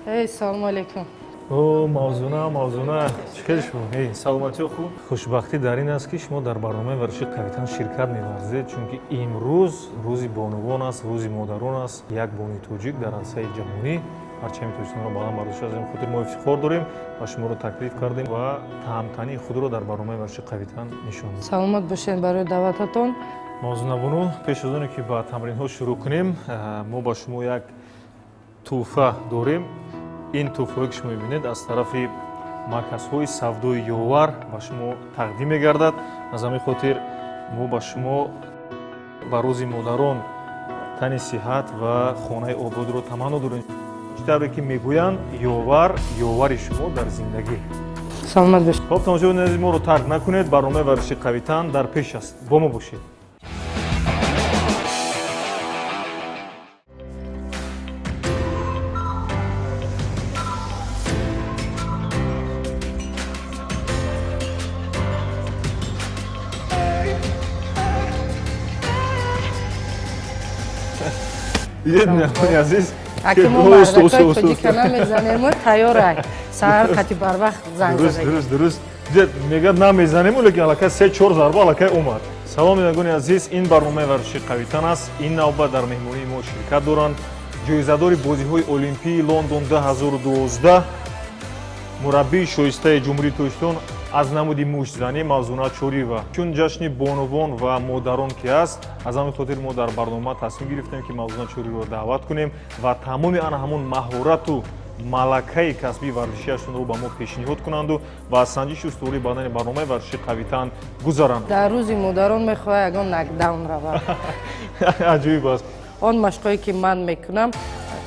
Эй, салому алейкум. О, Мавзуна, Мавзуна, чӣ хел шумо? Эй, саломатиё хуб? Хушбахтӣ дар ин аст, ки шумо дар барномаи варзиши қавитан ширкат меварзед, чунки имрӯз рӯзи бонувон аст, рӯзи модарон аст. Як бонуи тоҷик дар арсаи ҷаҳонӣ парчами Тоҷикистонро баланд бардошт. Аз ин хотир мо ифтихор дорем ва шуморо таклиф кардем ва таъмтании худро дар барномаи варзиши қавитан нишон додем. Саломат бошед барои даъвататон. Мавзуна бону, пеш аз оне ки ба тамринҳо шурӯъ кунем, мо ба шумо як тӯҳфа дорем. Ин тӯҳфаҳое, ки шумо мебинед, аз тарафи марказҳои савдои Ёвар ба шумо тақдим мегардад. Аз ҳамин хотир мо ба шумо ба рӯзи модарон тани сиҳат ва хонаи ободро таманно дорем. Чӣ тавре ки мегӯянд, Ёвар ёвари шумо дар зиндагӣ. Саломат бошед. Хоб, тамошобинони азиз, моро тарк накунед, барномаи варзиши қавитан дар пеш аст, бо мо бошед. Дидед, меҳмони азиз. Аки мо мардакои тоҷика намезанему, тайёрай саҳар қати барвақт занг Дуруст. задагӣ. Дуруст, дидед, мегӯяд намезанему, лекин аллакай се чор зарба аллакай омад. Салом, бинандагони азиз, ин барномаи варзиши қавитан аст. Ин навбат дар меҳмонии мо ширкат доранд ҷоизадори бозиҳои олимпии Лондон 2012, мураббии шоистаи Ҷумҳурии Тоҷикистон аз намуди муштзанӣ Мавзуна Чориева. Чун ҷашни бонувон ва модарон ки аст, аз ҳамин хотир мо дар барнома тасмим гирифтем, ки Мавзуна Чориеваро даъват кунем ва тамоми ана ҳамон маҳорату малакаи касбии варзишиашонро ба мо пешниҳод кунанду ва аз санҷиши устувории бадани барномаи варзиши қавитан гузаранд. Дар рӯзи модарон мехоҳад ягон нокдаун равад. Аҷоиб аст. Он машқҳое, ки ман мекунам,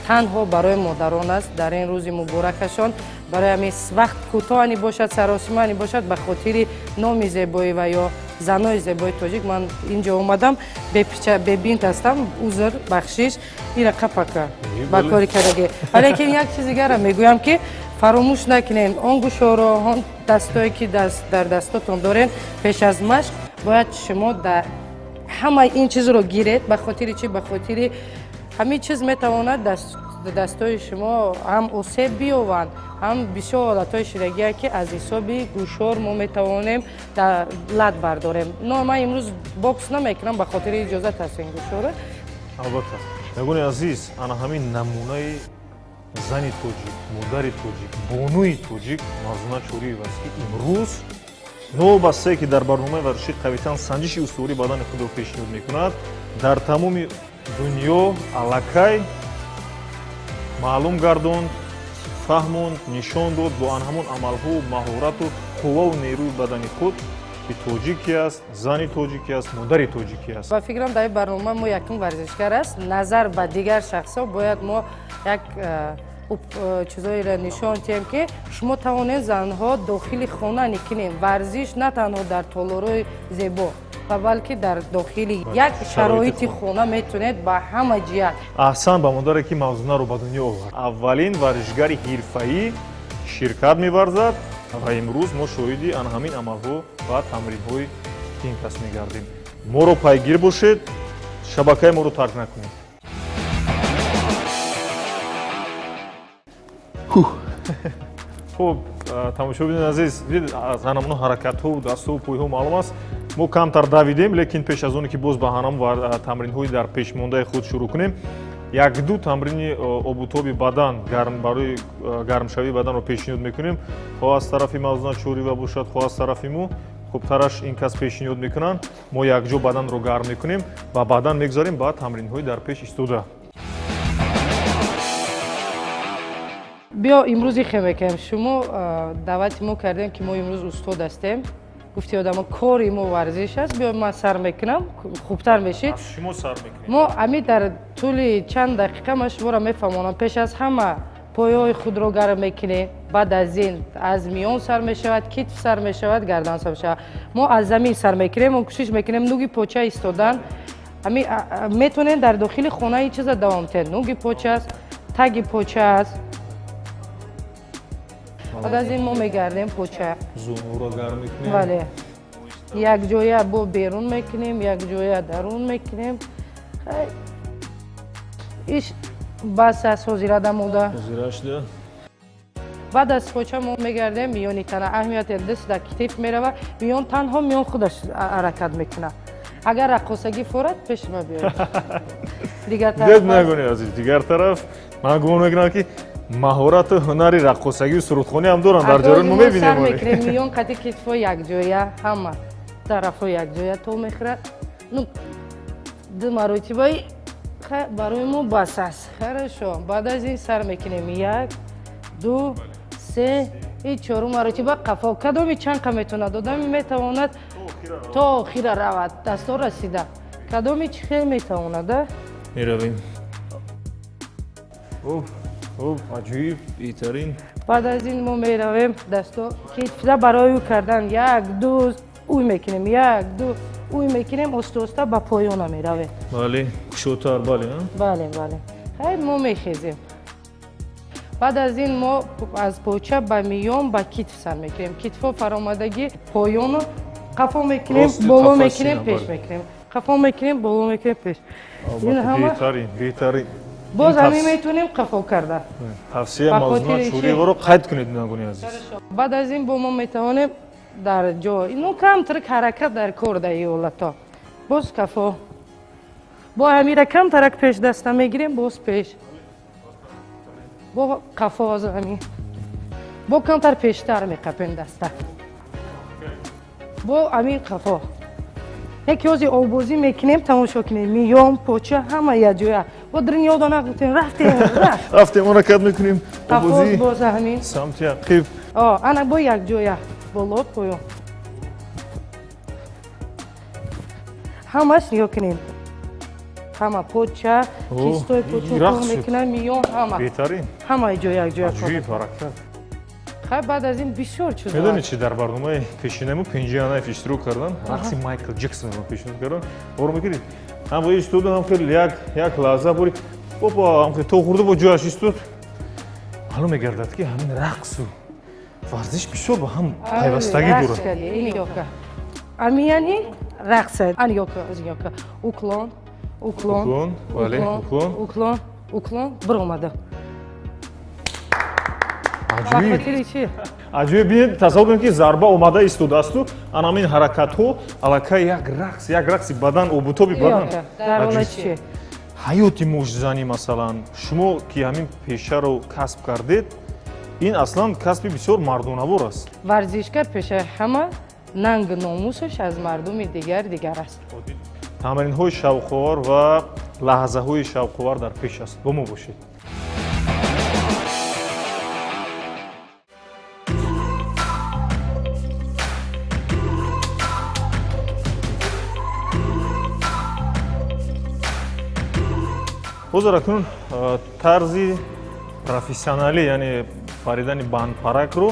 танҳо барои модарон аст дар ин рӯзи муборакашон. Барои ҳамин вақт кӯтоҳани бошад, саросимани бошад, ба хотири номи зебоӣ ва ё занои зебои тоҷик ман инҷо омадам. Бебинт ҳастам, узр, бахшиш, ира қапака ба кори кардагӣ. Валекин як чиз дигара мегӯям, ки фаромӯш накунем он гӯшоро, он дастое, ки дар дастотон дорем. Пеш аз машқ бояд шумо ҳамаи ин чизро гиред. Ба хотири чӣ? Ба хотири ҳамин чиз метавонад дастои шумо ҳам осеб биёванд, ҳам бисёр ҳолатҳои шидагие, ки аз ҳисоби гӯшор мо метавонем лат бардорем. Но ман имрӯз бокс намекунам, ба хотири иҷозат аст ин гӯшора. Албатта, ягони азиз, ана ҳамин намунаи зани тоҷик, модари тоҷик, бонуи тоҷик Мавзуна Чориева аст, ки имрӯз новобастае ки дар барномаи варзиши қавитан санҷиши устувории бадани худро пешниҳод мекунад, дар тамоми дунё аллакай маълум гардонд, фаҳмонд, нишон дод бо ан ҳамон амалҳову маҳорату қувваву нерӯи бадани худ, ки тоҷикӣ аст, зани тоҷикӣ аст, модари тоҷикӣ аст. Ба фикрам, дар ин барнома мо якум варзишгар аст. Назар ба дигар шахсҳо бояд мо як чизоеро нишон диҳем, ки шумо тавонед, занҳо, дохили хона никунем варзиш, на танҳо дар толорҳои зебо ва балки дар дохили як шароити хона метавонед ба ҳама ҷиҳат. Аҳсан ба модаре, ки Мавзунаро ба дунё овард. Аввалин варзишгари ҳирфаӣ ширкат меварзад ва имрӯз мо шоҳиди ана ҳамин амалҳо ва тамринҳои ин кас мегардем. Моро пайгир бошед, шабакаи моро тарк накунед. Хуб, тамошобинони азиз, дидед, аз ҳанамоно ҳаракатҳову дастову пойҳо маълум аст. Мо камтар давидем, лекин пеш аз оне ки боз ба ҳанам тамринҳои дар пешмондаи худ шурӯъ кунем, якду тамрини обутоби бадан, гарм, барои гармшавии баданро пешниҳод мекунем. Хоҳ аз тарафи Мавзуна Чориева бошад, хоҳ аз тарафи мо, хубтараш ин кас пешниҳод мекунанд. Мо якҷо баданро гарм мекунем ва баъдан мегузарем ба тамринҳои дар пеш истода. Биё, имрӯз ихе мекунем. Шумо даъвати мо кардем, ки мо имрӯз устод ҳастем. Гуфти одамо, кори мо варзиш аст. Биё, ман сар мекунам, хубтар мешид. Аз шумо сар мекунем. Мо ами дар тӯли чанд дақиқа ман шуморо мефаҳмонам. Пеш аз ҳама пойҳои худро гарм мекунем, баъд аз ин аз миён сар мешавад, китф сар мешавад, гардан сар мешавад. Мо аз замин сар мекунем, мо кӯшиш мекунем нуги поча истодан. Ами метавонем дар дохили хона ин чиза давом диҳем. Нуги поча аст, таги поча аст. Баъд аз ин мо мегардем поча. Зонуро гарм мекунем. Бале, якҷоя бо берун мекунем, якҷоя дарун мекунем. Иш бас аст, ҳозира дамода. Ҳозира шуда. Баъд аз поча мо мегардем миёни тана. Аҳамияте даст дар китф мерава, миён танҳо миён худаш ҳаракат мекунад. Агар раққосагӣ форад, пеши ма биёед. Дигар тараф. Нагуни азиз, дигар тараф ман гумон мекунам, ки маҳорату ҳунари раққосагию сурудхонӣ ҳам доранд. Дар ҷараён мо мебинем. Мекунем миён қати китфҳо якҷоя, ҳама тарафҳо якҷоя то мехӯрад. Ну, ду маротибаи барои мо бас аст. Хорошо, баъд аз ин сар мекунем: як, ду, се и чорум маротиба қафо. Кадоми чанқа метавонад? Одами метавонад то охира равад, дасто расида. Кадоми чӣ хел метавонад, а? Меравем. Аҷоиб, беҳтарин. Баъд аз ин мо меравем дасто китфда барои ӯ кардан, як, ду, уй мекунем, як, ду, уй мекунем, оста оста ба поёна меравем. Бале, кушодтар, бале. Бале, бале. Хайр, мо мехезем. Баъд аз ин мо аз поча ба миён, ба китф сар мекунем. Китфҳо фаромадагӣ, поёну қафо мекунем, боло мекунем, пеш мекунем, қафо мекунем, боло мекунем, пеш. Ин ҳама беҳтарин, беҳтарин. Боз ҳамин метавонем қафо карда. Тавсия мавзуна Чӯриеваро қайд кунед, бинандагони азиз. Баъд аз ин бо мо метавонем дар ҷо, ну, камтарак ҳаракат дар кор дар ин ҳолато. Боз қафо, бо ҳамира камтарак пеш даста мегирем, боз пеш, бо қафо, ҳамин бо камтар пештар меқапем даста, бо ҳамин қафо. Яке ҳози оббозӣ мекунем, тамошо кунем: миён, поча, ҳама якҷоя. Бо дрин ёдо нагуфтем, рафтем. Рафтем, ҳаракат мекунем. Қафо, боз ҳамин. Самти ақиб. Ана, бо якҷоя, боло, поён, ҳамаш нигоҳ кунем, ҳама поча, кистои поча кор мекунад, миён, ҳама. Беҳтарин. Ҳама ҷо якҷоя. Аҷоиб ҳаракат. Хай, баъд аз ин бисёр чиз. Медонед чи, дар барномаи пешинамо Пенҷианаев иштирок кардан, рақси Майкл Ҷексонро пешниҳод кардан. Бовар мекунед, ҳам истоду, ҳам хеле як як лаҳза бори опа, ҳам хеле то хӯрда, бо ҷояш истод. Маълум мегардад, ки ҳамин рақсу варзиш бисёр ба ҳам пайвастагӣ дорад. Амияни рақс, нигоҳ, уклон, уклон. Бале, уклон. Уклон, уклон, биромада. Аҷоиб, аҷоиб. Бинед, тасаввур кунед, ки зарба омада истодаасту ана ҳамин ҳаракатҳо аллакай як рақс, як рақси бадан, обутоби бадан. Ҳаёти муштзанӣ, масалан, шумо ки ҳамин пешаро касб кардед, ин аслан касби бисёр мардонавор аст. Варзишгар пешаи ҳама нанг номусаш аз мардуми дигар дигар аст. Тамринҳои шавқовар ва лаҳзаҳои шавқовар дар пеш аст, бо мо бошед. Ҳозир акнун тарзи профессионалӣ, яъне паридани бандпаракро,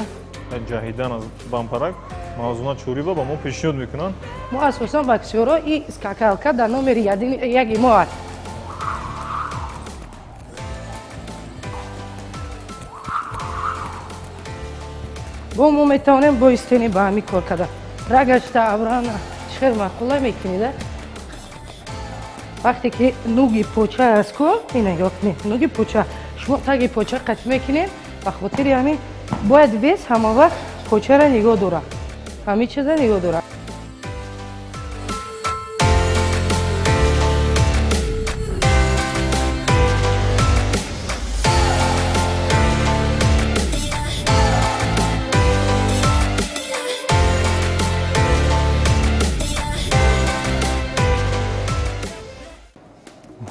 ҷаҳидан аз бандпарак, Мавзуна Чӯриева ба мо пешниҳод мекунанд. Мо асосан боксёро и скакалка дар номери яки мо аст. Бо мо метавонем бо истени ба ҳамин кор карда рагашта абрана. Чӣ хел маъқула мекунида? Вақте ки нуги поча аст ку, ина нигоҳ кунед, нуги поча, шумо таги поча қатъ мекунед. Ба хотири ҳамин бояд вес ҳама вақт почара нигоҳ дорад, ҳамин чиза нигоҳ дорад.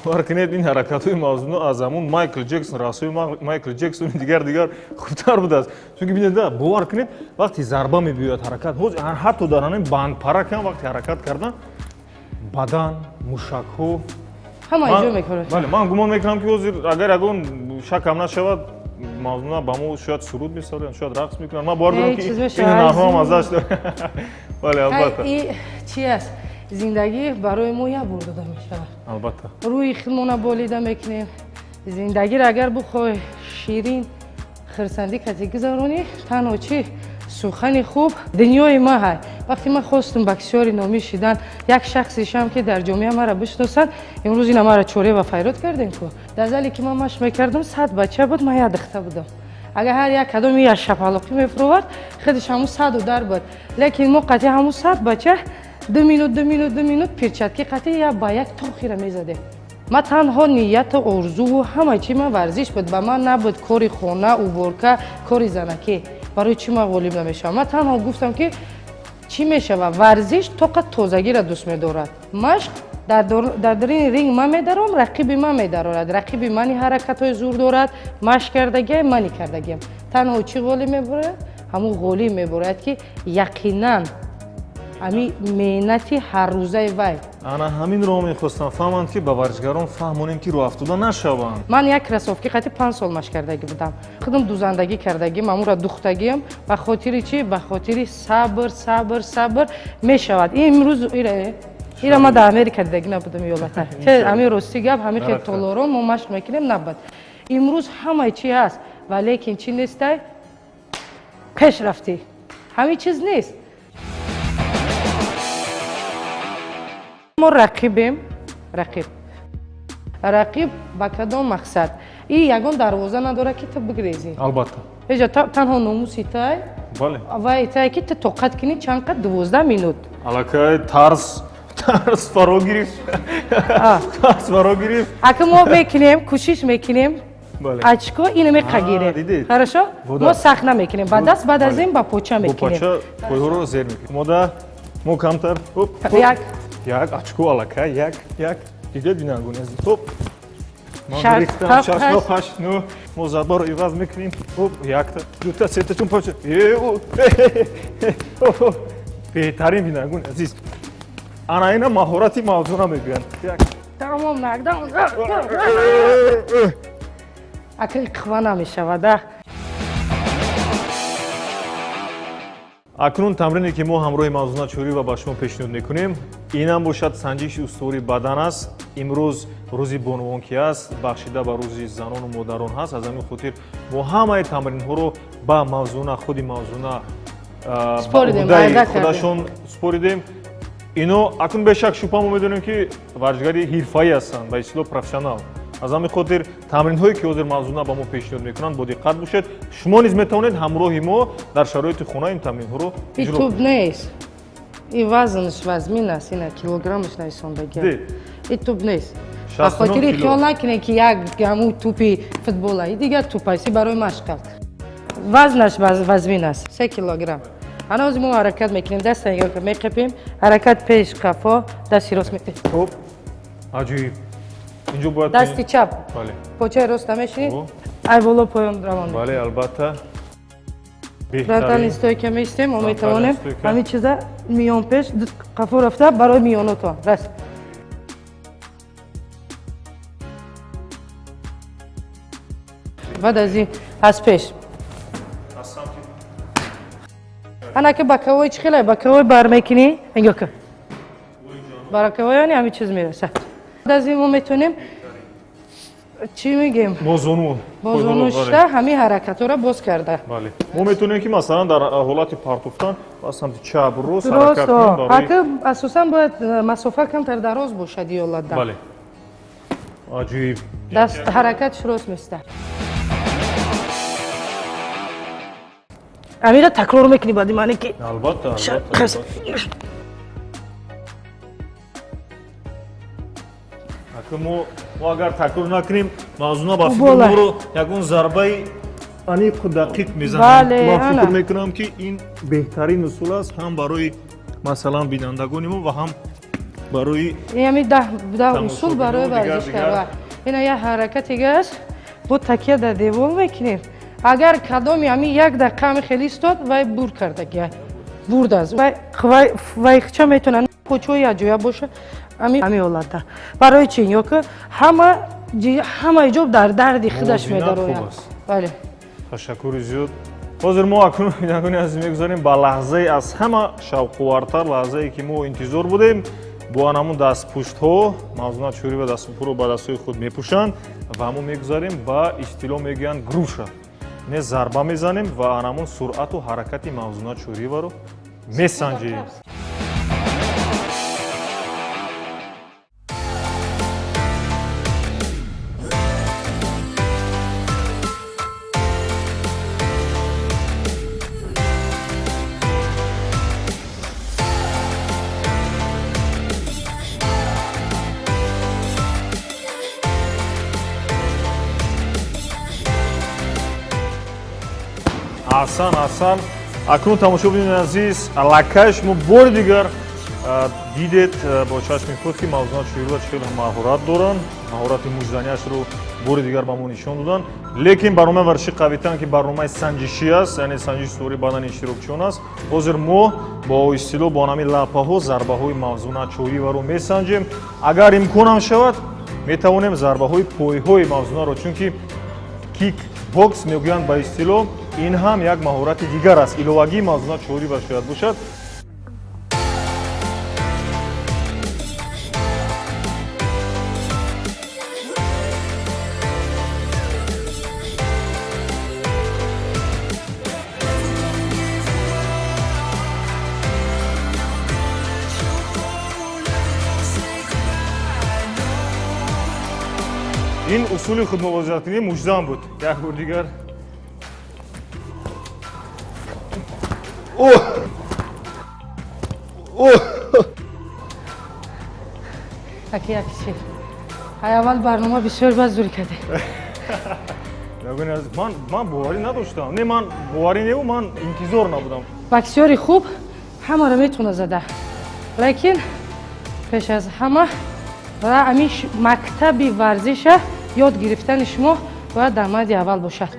Бовар кунед, ин ҳаракатҳои Мавзуна аз ҳамун Майкл Ҷексон, рақсҳои Майкл Ҷексони дигар дигар хубтар будааст, чунки бинед, бовар кунед, вақте зарба мебиёяд, ҳаракат ҳатто дар ҳамин бандпарак ҳам вақте ҳаракат кардан, бадан, мушакҳо ҳама иҷо мекунад. Бале, ман гумон мекунам, ки ҳозир агар ягон шакам нашавад, Мавзуна ба мо шояд суруд месароянд, шояд рақс мекунанд. Ман бовар дорам, ки ин ҳунарҳо ҳам аз даст. Бале, албатта. Чи аст, зиндагӣ барои мо як бор дода мешавад. Албатта. Рӯи худмона болида мекунем. Зиндагиро агар бухоҳӣ ширин, хирсандӣ кати гузаронӣ, танҳо чӣ? Сухани хуб дунёи ма ҳай. Вақте ман хостум боксёри номӣ шидан, як шахсе шам, ки дар ҷомеа маро бишносанд, имрӯз ина мара Чорева файрод кардем ку. Дар зале ки ман машқ мекардам, 100 бача буд, ман як духта будам. Агар ҳар як кадоми як шапалоқӣ мефуровард, худаш ҳамун 100 удар буд. Лекин мо қатъи ҳамун 100 бача 2 минут, 2 минут, 2 минут перчатки қатъи як ба як тохира мезадем. Ман танҳо нияту орзуву ҳама чи ман варзиш буд. Ба ман набуд кори хона, уборка, кори занакӣ. Барои чӣ ман ғолиб намешавам? Ман танҳо гуфтам, ки чӣ мешавад? Варзиш тоқат тозагиро дӯст медорад. Машқ дар даруни ринг ман медаром, рақиби ман медарорад. Рақиби мани ҳаракатҳои зур дорад, машқ кардагиам, мани кардагиам. Танҳо чӣ ғолиб мебурад? Ҳамун ғолиб мебурад, ки яқинан ҳами меҳнати ҳаррӯзаи вай. Ана ҳаминро мехостам фаҳманд, ки ба варзишгарон фаҳмонем, ки роҳафтода нашаванд. Ман як кроссовки қати 5 сол машқ кардагӣ будам. Худам дузандагӣ кардагим, ҳамура духтагиам. Ба хотири чӣ? Ба хотири сабр, сабр, сабр мешавад. Имрӯз ира ман дар Америка дидагӣ набудам иёлата. Ҳамин рости гап, ҳамин хел толорон мо машқ мекунем, набуд. Имрӯз ҳамаи чӣ ҳаст, ва лекин чӣ нестай? Пеш рафтӣ. Ҳамин чиз нест. Мо рақибем, рақиб. Рақиб ба кадом мақсад? И ягон дарвоза надорад, ки ту бигрезӣ. Албатта. Ҳеҷа танҳо номуси тай. Бале. Вай тай, ки ту тоқат кунӣ чанд қад 12 минут. Аллакай тарс фаро гирифт. Тарс фаро гирифт. Ака мо мекунем, кӯшиш мекунем. Очко ина меқагирем. Хорошо? Мо сахт намекунем. Ба даст, баъд аз ин ба поча мекунем. Бо поча пойҳоро зер мекунем. Омода? Мо камтар. Як. Як очко аллакай, як, як. Дидед, бинандагони азиз? Хоп. Ман рехтам, 6, 7, 8, 9. Мо зарбаро иваз мекунем. Хоп, якта, дута, сета, чун панҷ. Беҳтарин, бинандагони азиз. Ана ина маҳорати мавзуна мегӯянд. Як. Тамом, нагдам. Ака қувва намешавад, а? Акнун тамрине, ки мо ҳамроҳи Мавзуна Чӯриева ба шумо пешниҳод мекунем, инам бошад санҷиши устувори бадан аст. Имрӯз рӯзи бонувон ки аст, бахшида ба рӯзи занону модарон ҳаст. Аз ҳамин хотир мо ҳамаи тамринҳоро ба Мавзуна, худи Мавзуна ба худашон супоридем. Ино акнун бешак шубҳа мо медонем, ки варзишгари ҳирфаӣ ҳастанд, ба истилоҳ профессионал. Аз ҳамин хотир тамринҳое, ки ҳозир Мавзуна ба мо пешниҳод мекунанд, бо диққат бошед. Шумо низ метавонед ҳамроҳи мо дар шароити хона ин тамринҳоро иҷро. Туб нест. И вазнаш вазмин аст, ина килограммаш нависондагиа. И туб нест. Ба хотири хиёл накунед, ки як ҳамун тупи футбола, и дигар туп аст, и барои машқ аст. Вазнаш вазмин аст, 3 килограмм. Ана ҳозир мо ҳаракат мекунем, даста нигоҳ меқепем, ҳаракат пеш, қафо, дасти рост. Хуб, аҷоиб. Инҷо бояд дасти чап. Бале. Почаи роста мешинӣ, ай боло поён равон. Бале, албатта. Фронтальный стойка меистем, мо метавонем ҳамин чиза миён пеш, қафо рафта барои миёнотон. Раст. Баъд аз ин аз пеш. Ана ки боковой чӣ хеле боковой бар мекунӣ, нигоҳ кун. Боковой яъне ҳамин чиз мерасад. Баъд аз ин мо метавонем чӣ мегем? Бо зону. Бо зону шуда ҳамин ҳаракатҳоро боз карда. Бале. Мо метавонем, ки масалан дар ҳолати партофтан ба самти чап, рост ҳаракат кунем барои. Ака асосан бояд масофа камтар дароз бошад иёлада. Бале. Аҷоиб. Даст ҳаракатш рост места. Амира такрор мекунӣ баъди мане ки. Албатта, албатта. Ака мо агар такрор накунем, Мавзуна ба фикр моро ягон зарбаи аниқу дақиқ мезанад. Ман фикр мекунам, ки ин беҳтарин усул аст ҳам барои масалан бинандагони мо ва ҳам барои ҳамин 10 усул барои варзишкар. Ина як ҳаракатига аст, бо такя дар девол мекунем. Агар кадоми ҳамин як дақиқа ҳамин хеле истод, вай бур кардагия. Бурд аст. Вай ча метавонад почои якҷоя боша, ҳамин ҳолата. Барои чӣ? Ё ки ҳама ҷо дар дарди худаш медарояд. Бале. Ташаккури зиёд. Ҳозир мо акнун, бинандагони азиз, мегузарем ба лаҳзаи аз ҳама шавқувартар, лаҳзае, ки мо интизор будем. Бо анамун дастпуштҳо Мавзуна Чӯриева дастпӯшро ба дастҳои худ мепӯшанд ва мо мегузарем ба истилоҳ мегӯянд груша. Не зарба мезанем ва анамун суръату ҳаракати Мавзуна Чӯриеваро месанҷем. Аҳсан, аҳсан. Акнун, тамошобинони азиз, аллакай шумо бори дигар дидед бо чашми худ, ки Мавзуна Чориева чӣ хеле маҳорат доранд. Маҳорати муштзаниашро бори дигар ба мо нишон доданд. Лекин барномаи варзиши қавитан, ки барномаи санҷишӣ аст, яъне санҷиши сури бадани иштирокчиён аст, ҳозир мо бо истилоҳ бо ҳамин лаппаҳо зарбаҳои Мавзуна Чориеваро месанҷем. Агар имконам шавад, метавонем зарбаҳои пойҳои Мавзунаро, чунки кик бокс мегӯянд ба истилоҳ, ин ҳам як маҳорати дигар аст, иловагии Мавзуна Чориева шояд бошад. Ин усули худмувозинаткунии муштзан буд. Як бор дигар. О! О! Аки, як чи ай аввал барнома бисёр баз зур кардем. Ягони азиз, ман боварӣ надоштам. Не, ман боварӣ неву, ман интизор набудам. Боксёри хуб ҳамаро метавона зада, лекин пеш аз ҳама ва ҳамин мактаби варзиша ёд гирифтани шумо бояд дар марди аввал бошад.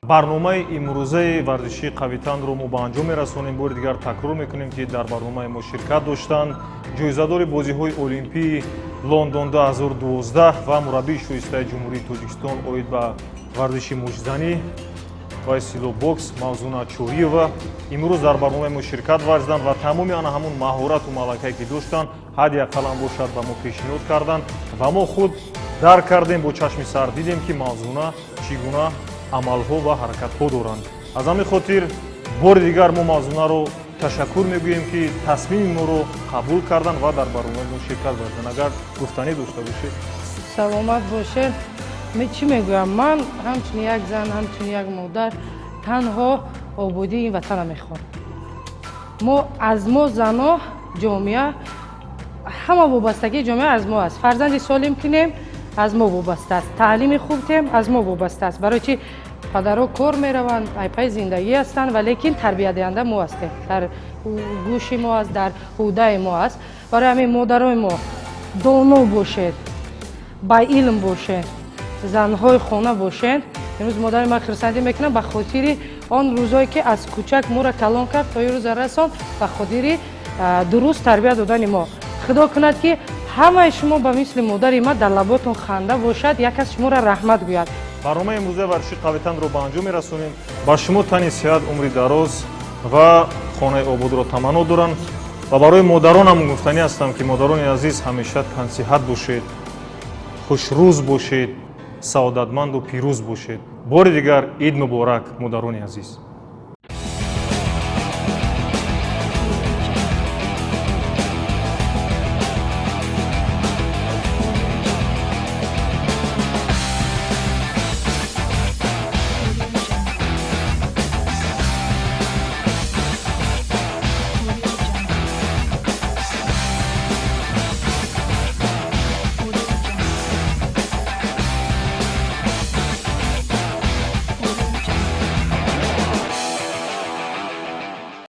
Барномаи имрӯзаи варзишии қавитанро мо ба анҷом мерасонем. Бори дигар такрор мекунем, ки дар барномаи мо ширкат доштанд ҷоизадори бозиҳои олимпии Лондон 2012 ва мураббии шоистаи Ҷумҳурии Тоҷикистон оид ба варзиши муштзанӣ ва истилоҳ бокс Мавзуна Чориева. Имрӯз дар барномаи мо ширкат варзиданд ва тамоми ана ҳамун маҳорату малакае, ки доштанд, ҳадди ақаллан бошад, ба мо пешниҳод карданд ва мо худ дарк кардем, бо чашми сар дидем, ки Мавзуна чӣ гуна амалҳо ва ҳаракатҳо доранд. Аз ҳамин хотир бори дигар мо Мавзунаро ташаккур мегӯем, ки тасмими моро қабул карданд ва дар барномаи мо ширкат варзиданд. Агар гуфтанӣ дошта бошед. Саломат бошед. Чӣ мегӯям? Ман ҳамчун як зан, ҳамчун як модар танҳо ободии ин ватанро мехоҳам. Мо аз мо зано ҷомеа, ҳама вобастагии ҷомеа аз мо аст. Фарзанди солим кунем, аз мо вобаста аст. Таълими хуб тем, аз мо вобаста аст. Барои чи падаро кор мераванд, айпаи зиндагӣ ҳастанд, ва лекин тарбиятдиҳанда мо ҳастем, дар гӯши мо аст, дар ҳудаи мо аст. Барои ҳамин, модарои мо, доно бошед, ба илм бошед, занҳои хона бошед. Имрӯз модари ман хирсандӣ мекунам ба хотири он рӯзое, ки аз кӯчак моро калон кард, то ин рӯза расон, ба хотири дуруст тарбия додани мо. Худо кунад, ки ҳамаи шумо ба мисли модари ман дар лаботон ханда бошад, як кас шуморо раҳмат гӯяд. Барномаи имрӯзаи варзиши қавитанро ба анҷом мерасонем. Ба шумо тани сиҳат, умри дароз ва хонаи ободро таманно дорам ва барои модаронам гуфтанӣ ҳастам, ки модарони азиз, ҳамеша тансиҳат бошед, хушрӯз бошед, саодатманду пирӯз бошед. Бори дигар ид муборак, модарони азиз.